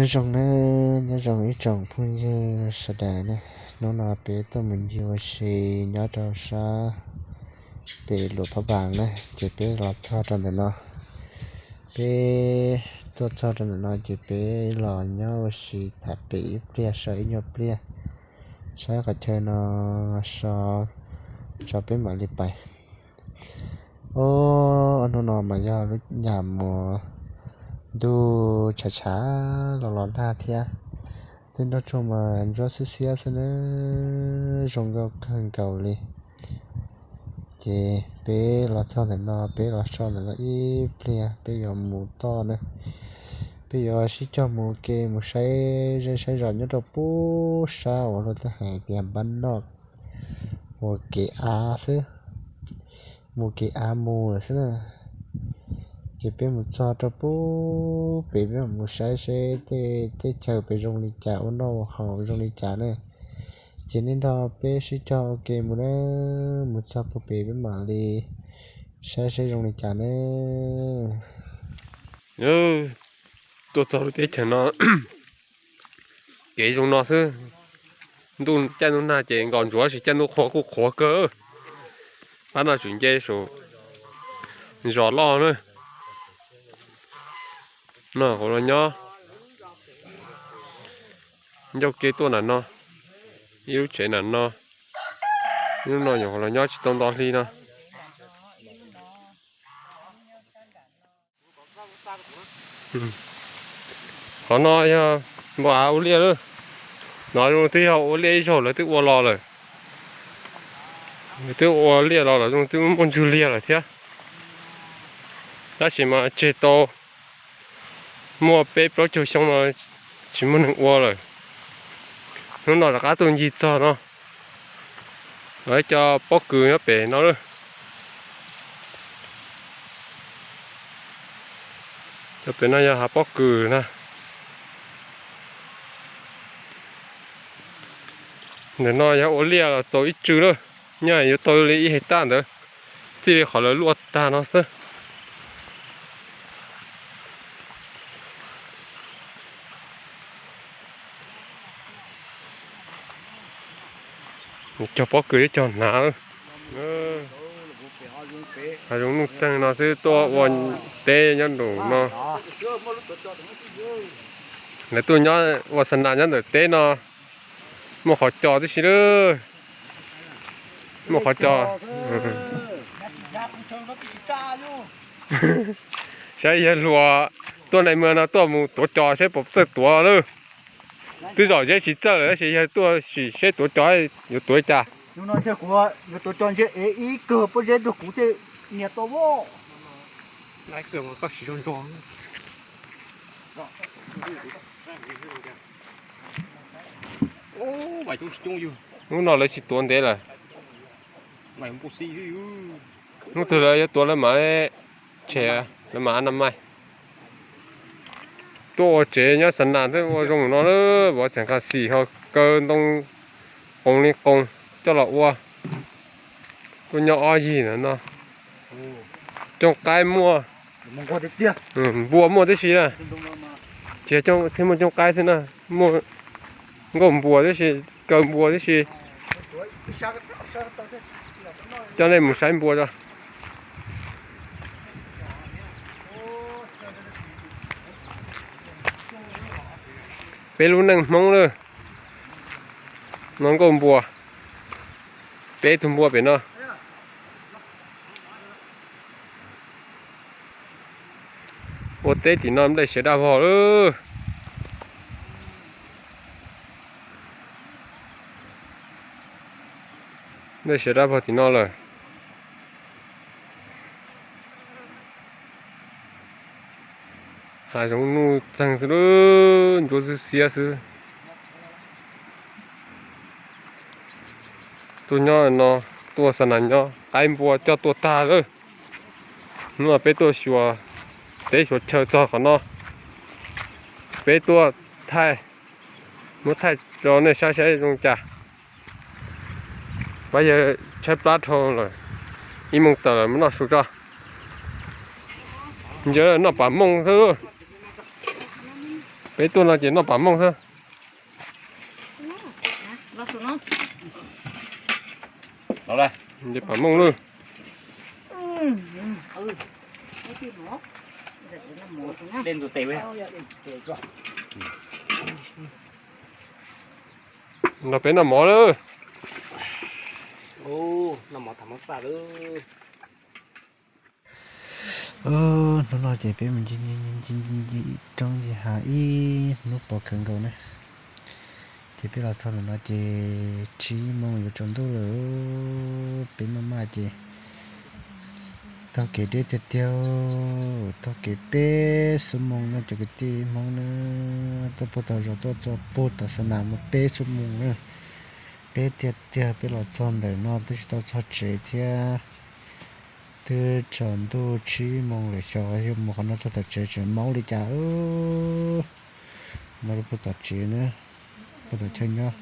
Nyob zoo na, nyob zoo ib tsoom phooj ywg sawv daws na. Hnub no peb tuaj mus ncig ua si nyob rau sab pem Luam Phab Npas na, ces peb los txog rau ntawm no. Peb tuaj txog rau ntawm no ces peb los nyob ua si tham pem ib pliag, so ib nyuag pliag, saib qhov chaw no so tso peb mam li pais. Ob hnub no mas yog lub yam muas ntuj tshav tshav los los nag thiab, tej nroj tsuag mas ntsuab xiab xiab xwb na, zoo nkauj kawg nkaus li. Ces peb los txog ntawm no, peb los so ntawm no ib pliag peb yuav mus toj na. Peb yuav sib cog mus ua ke mus saib zej saib zos nyob rau pub sab uas luag twb hais tias npab noj, mus kev av xwb, mus kev av mus lawm xwb na. Ces peb mus txog rau pub pem peb mam mus saib seb tej teb chaws pem zoo li cas, ua noj ua haus zoo li cas na. Ces nej nrog peb sib cog ua ke mus na, mus txog puag pem peb mam li saib seb zoo li cas na. Tuaj txog lub teb chaws no, kev zoo no xwb. Ntuj caij ntuj nag ces nkaus ntsuav, tab sis caij ntuj qhua kuj qhuav kawg. Pab no tseem nce saum zos loj na. No hauv los nyob, ncauj ke tuaj nram no, ib lub tsev nram no. Hnub no nyuam qhuav los nyob tsis tau nto hli no. Qhov no yog npau av ua liaj lawm. No zoo twb yog ua liaj ib zaug lawv twb ua los lawm. Lawv twb ua liaj los lawm, zoo twb muaj ntswg liag lawm thiab. Tab sis mas tseg tau muaj peb plaub caug xyoo no tsis muaj neeg ua lawm. Hnub no rov qab tuaj ncig txog no, lawv cov pob kws nyob pem no lawm. Cov pem no yog hav pob kws na. Ntawm no yog ua liaj los txaus ib tsw lawm, nyob yuav tau li ib hais taj ntawd, txij li qhov lawv luaj tag no xwb. Cog pob kws thiab cog hnav. Hav zoov nuj txeeg no xwb tuaj ua teb nyob nraum no. Lawv tuaj nyob ua xa nas nyob ntawm teb no, muaj qhov cos tib si lawm. Muaj qhov cos. Saib yawg hluas tuaj nais mas no tuaj mus tuav cos saib puas txawj tuav lawm. Twb zom zeb tsis txawj lawm tab sis yawg tuaj sim seb tuav cos yuav tuav li cas. Yuav tuav cos ntshe ev ib kawg pob zeb rau kuv thiaj nias tau. Hnub no lawv tsis tuav ntev lawm. Hnub twg lawv yuav tuav lawv mam tshem, lawv mam na mais. Tuaj ua tsev nyob xa nas twb ua zoo no lawm, vov txeem qas xim ho kaw ntoo qoos li qoos coj los ua. Tuaj nyob ob yig no, cooj qaib muaj, npua muaj tib si na. Tsis yog thiaj muaj cooj qaib xwb na, muaj nkauj npua tib si, kaw npua tib si. Coj nej mus saib npua tso. Peb lub neej Hmoob lawm, no nkauj npua, peb tug npua pem no. Ua teb tim no nplej siav daj vog lawm. Nplej siav daj vog tim no lawm. Hav zoov nuj txeeg xwb lawm, ntsuab xwb xiab xwb. Tuaj nyob no, tuaj xa nas nyob, qaib npua coj tuaj tag lawm. Hnub no peb tuaj xyuas teb xyuas chaw txog qhov no, peb tuaj thaij, muab thaij rau nej saib saib zoo cas. Pab yawg tshaib plab dhau lawm, ib moos tawm lawm, mus noj su tso. Ncaws noj pam mooj xwb. Peb tuaj no ces noj pam mooj xwb. Ces pam mooj lawm. Nrog peb noj mov lawm. Hnub no ces peb mus ncig roob ncig hav ib hnub pov khawv nkaus na. Ces peb los txog ntawm no ces tsib moos yuav tsaus ntuj lawm. Peb maj maj ces taug kev deb tiag tiag, taug kev peb xuab moos no cov kwv tij Hmoob na. Tuaj puag tom zos tuaj txog puag tom xa nas mus peb xuab moos na. Deb tiag tiag, peb los txog ntawm no twb tsis tau txog tsev thiab. Twb tsaus ntuj tsib moos lawm xyov yog mus qhov no txog tom tsev tseem maub li cas. No puag tom tsev na, puag tom chaw nyob.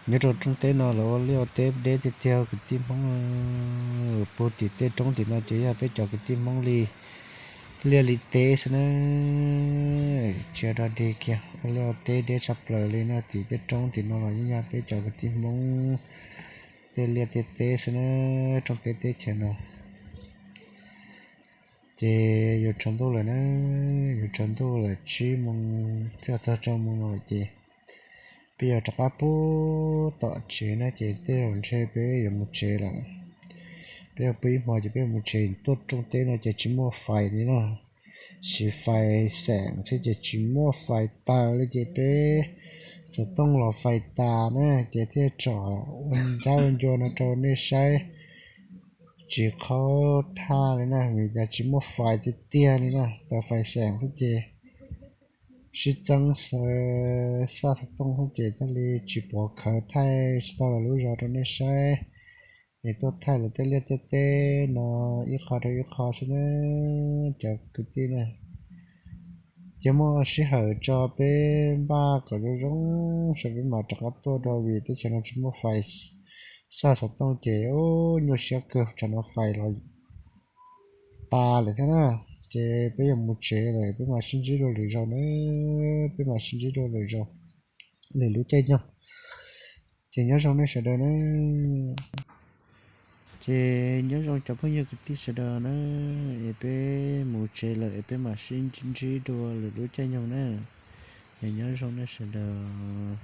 Nyob rau roob teb no los ua liaj ua teb deb tiag tiag kwv tij Hmoob. Puag tim tej roob tim no ces yog peb cov kwv tij Hmoob li liaj li teb xwb na. Tsis dog dig kiag, ua liaj ua teb deb tshaj plaws li na. Tim tej roob tim no los yeej yog peb cov kwv tij Hmoob tej liaj tej teb xwb na, roob teb teb chaws no. Ces yuav tsaus ntuj lawm na, yuav tsaus ntuj lawm tsib moos txog rau moos no lawm ces peb yuav rov qab puag tom tsev na, ces tej zaum ntshe peb yuav mus tsev lawm. Peb yuav pw ib hmo ces peb yuav mus tsev. Tuaj roob teb no ces tsis muaj fais li na, siv fais xeem xwb ces tsis muaj fais taws li ces peb xov tooj los fais tas na, ces thiaj tsom ua ncab ua ncua no rau nej saib. Tsis qhov thaj li na, vim tias tsis muaj fais tiag tiag li na, taws fais xeem xwb ces sib txeeb xaj xov tooj xwb ces thiaj li tsis pov khawv thaij tsis tau lawv lub zos rau nej saib. Es tuaj thaij lawv tej liaj tej teb no ib qho rau ib qho xwb na, cov kwv tij na. Ces muaj sij hawm tso peb npaj kom zoo zoo, seb peb mam rov qab tuaj rau vim teb chaws no tsis muaj fais xaj xov tooj ces nyuaj siab kawg, tsam no fais los tas lawm thiab na. Ces peb yuav mus tsev lawm, peb mam sib ntsib dua lwm zaus na, peb mam sib ntsib dua lwm zaus, lwm lub caij nyoog. Ces nyob zoo nej sawv daws na. Ces nyob zoo cov phooj ywg kwv tij sawv daws na, es peb mus tsev lawm es peb mam sib ntsib dua lwm lub caij nyoog na. Es nyob zoo nej sawv daws.